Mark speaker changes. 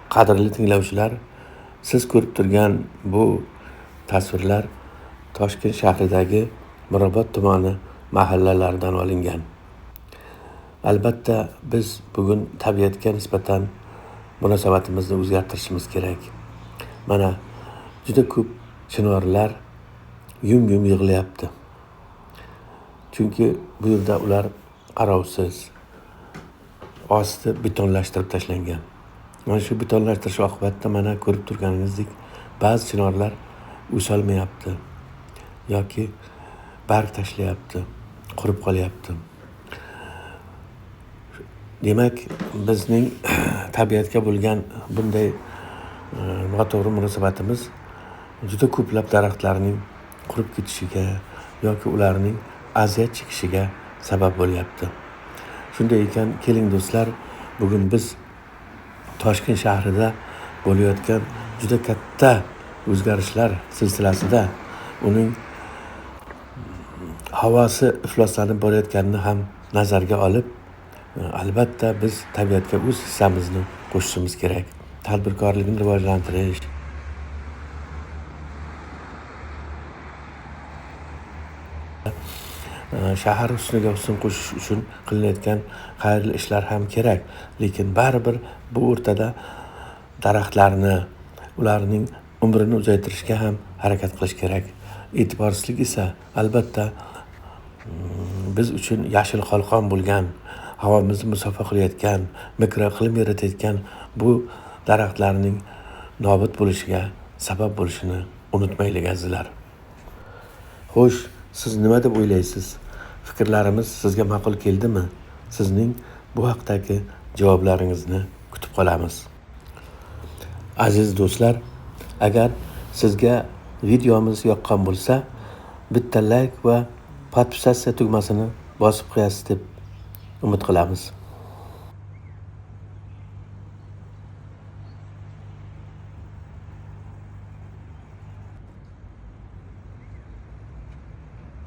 Speaker 1: Qadrli tinglovchilar, siz ko'rib turgan bu tasvirlar Toshkent shahridagi Mirobod tumani mahallalaridan olingan. Albatta, biz bugun tabiatga nisbatan munosabatimizni o'zgartirishimiz kerak. Mana juda ko'p chinorlar yum-yum yig'layapti. Chunki bu yerda ular qarovsiz, osti betonlashtirib tashlangan. Mana shu betonlashtirish oqibatida mana ko'rib turganingizdek ba'zi chinorlar o'solmayapti yoki barg tashlayapti, qurib qolyapti. Demak, bizning tabiatga bo'lgan bunday noto'g'ri munosabatimiz juda ko'plab daraxtlarning qurib ketishiga yoki ularning aziyat chekishiga sabab bo'lyapti. Shunday ekan, keling do'stlar, bugun biz Toshkent shahrida bo'layotgan juda katta o'zgarishlar silsilasida uning havosi ifloslanib borayotganini ham nazarga olib, albatta biz tabiatga o'z hissamizni qo'shishimiz kerak. Tadbirkorlikni rivojlantirish, shahar husniga husn qo'shish uchun qilinayotgan xayrli ishlar ham kerak, lekin baribir bu o'rtada daraxtlarni, ularning umrini uzaytirishga ham harakat qilish kerak. E'tiborsizlik esa albatta biz uchun yashil qalqon bo'lgan, havomizni musaffo qilayotgan, mikroiqlim yaratayotgan bu daraxtlarning nobud bo'lishiga sabab bo'lishini unutmaylik azizlar. Xo'sh, siz nima deb o'ylaysiz? Fikrlarimiz sizga ma'qul keldimi? Sizning bu haqdagi javoblaringizni kutib qolamiz. Aziz do'stlar, agar sizga videomiz yoqqan bo'lsa, bitta like va podpisatsiya tugmasini bosib qo'yasiz deb umid qilamiz.